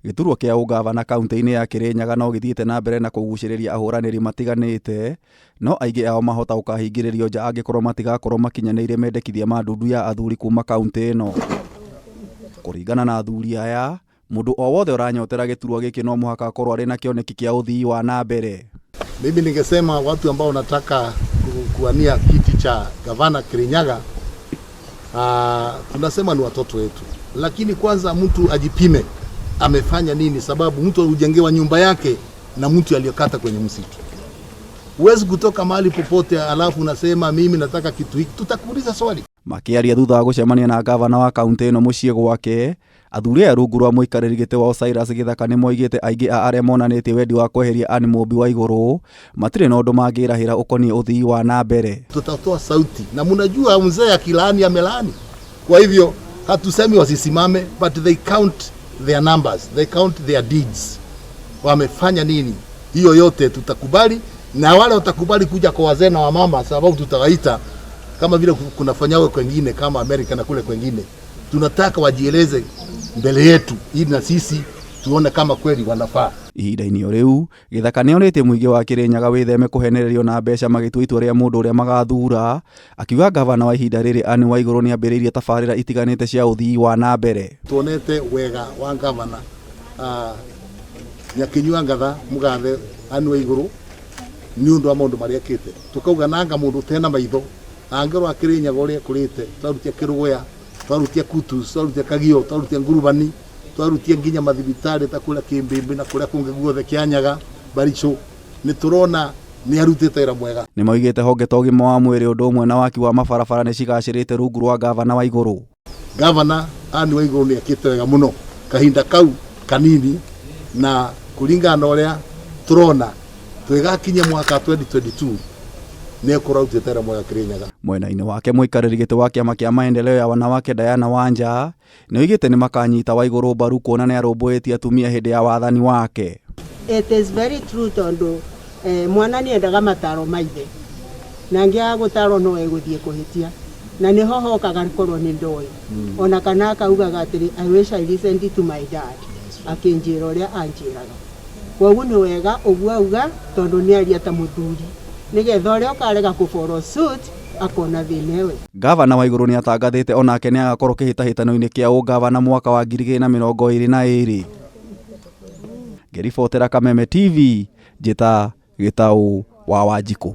Gĩturwa kĩa ũngavana kaunti-inĩ ya Kirinyaga no gĩthiĩte na mbere na kũgucĩrĩria ahũranĩri matiganĩte, no aingĩ ao mahota gũkahingĩrĩrio nja angĩkorwo matigakorwo makinyanĩirie mendekithia ma ndundu ya athuri kuma kaunti ĩno. Kũringana na athuri aya, mũndũ o wothe ũranyotera gĩturwa gĩkĩ no mũhaka akorwo arĩ na kĩoneki kĩa ũthii wa na mbere. Mimi ningesema watu ambao wanataka kuwania kiti cha gavana Kirinyaga, tunasema ni watoto wetu, lakini kwanza mtu ajipime amefanya nini, sababu mtu hujengewa nyumba yake na mtu aliyokata kwenye msitu. Huwezi kutoka mahali popote alafu unasema mimi nataka kitu hiki, tutakuuliza swali. Makĩaria thutha wa gũcemania na gavana wa kaunti ĩno mũciĩ gwake, athuri aya rungu rwa mũikarĩri gĩtĩ wao Cyrus Gĩthaka nĩ moigĩte aingĩ a arĩa monanĩtie wendi wa kweheria Anne Mũmbi wa igũrũ matirĩ na ũndũ mangĩrahĩra ũkoniĩ ũthii wa na mbere. Tutatoa sauti na mnajua mzee akilaani amelaani. Kwa hivyo hatusemi wasisimame, but they count their numbers, they count their deeds. Wamefanya nini? Hiyo yote tutakubali, na wale watakubali kuja kwa wazee na wamama, sababu tutawaita kama vile kunafanyawe kwengine kama Amerika na kule kwengine. Tunataka wajieleze mbele yetu ili na sisi tuone kama kweli wanafaa. Ihinda-inĩ o rĩu, Gĩthaka nĩorĩtie mũingĩ wa Kirinyaga wĩtheme kũhenererio na mbeca magĩtua itua rĩa mũndũ ũrĩa magathura, akiuga gavana wa ihinda rĩrĩ Anne Waigũrũ nĩambĩrĩirie tabarĩra itiganĩte cia ũthii wa na mbere. Tuonete wega wa gavana Nyakinyua Ngatha Mugathe Anne Waigũrũ nĩ ũndũ wa maũndũ marĩa ekĩte. Tukauga nanga mũndũ ũtena maitho angĩrora Kirinyaga ũrĩa ĩkũrĩte, twarutia Kĩrũgũya, twarutia Kutus, twarutia Kagio, twarutia Ngurubani, twarutia nginya mathibitarĩ ta kũrĩa Kĩmbĩmbĩ na kũrĩa kũngĩ guothe Kĩanyaga, Baricho, nĩ tũrona nĩ arutĩte wĩra mwega. Nĩ moigĩte honge ta ũgima wa mwĩrĩ ũndũ ũmwe na waki wa mabarabara nĩ cigacĩrĩte rungu rwa gavana Waigũrũ. Gavana Anne Waigũrũ nĩ ekĩte wega mũno kahinda kau kanini, na kũringana na ũrĩa tũrona twĩgakinyia mwaka 2022 nĩ ekorwo arutĩte wĩra mwega Kirinyaga. Mwena-inĩ wake mũikarĩri gĩtĩ wa kĩama kĩa maendeleo ya wanawake Diana Wanja nĩ oigĩte nĩ makanyita Waigũrũ mbaru kuona nĩ arũmbũĩtie atumia hĩndĩ ya wathani wake. It is very true tondu mwana nĩ endaga mataro ma ithe na angĩaga gũtarwo no egũthiĩ kũhĩtia na nĩho hokaga korwo nĩ ndoĩ ona kana akaugaga atĩrĩ, "I wish I listened to my dad akĩnjĩra ũrĩa anjĩraga." Kwoguo nĩ wega ũguo auga tondũ nĩ aria ta mũthuri nĩgetha ũrĩa ũkarega kũ follow suit akona thĩna ewe. Gavana Waigũrũ nĩ atangathĩte onake nĩ agakorwo kĩhĩtahĩtano-inĩ kĩa ũngavana mwaka wa 2022. Ngĩribotera Kameme TV, njĩta Gĩtaũ wa Wanjikũ.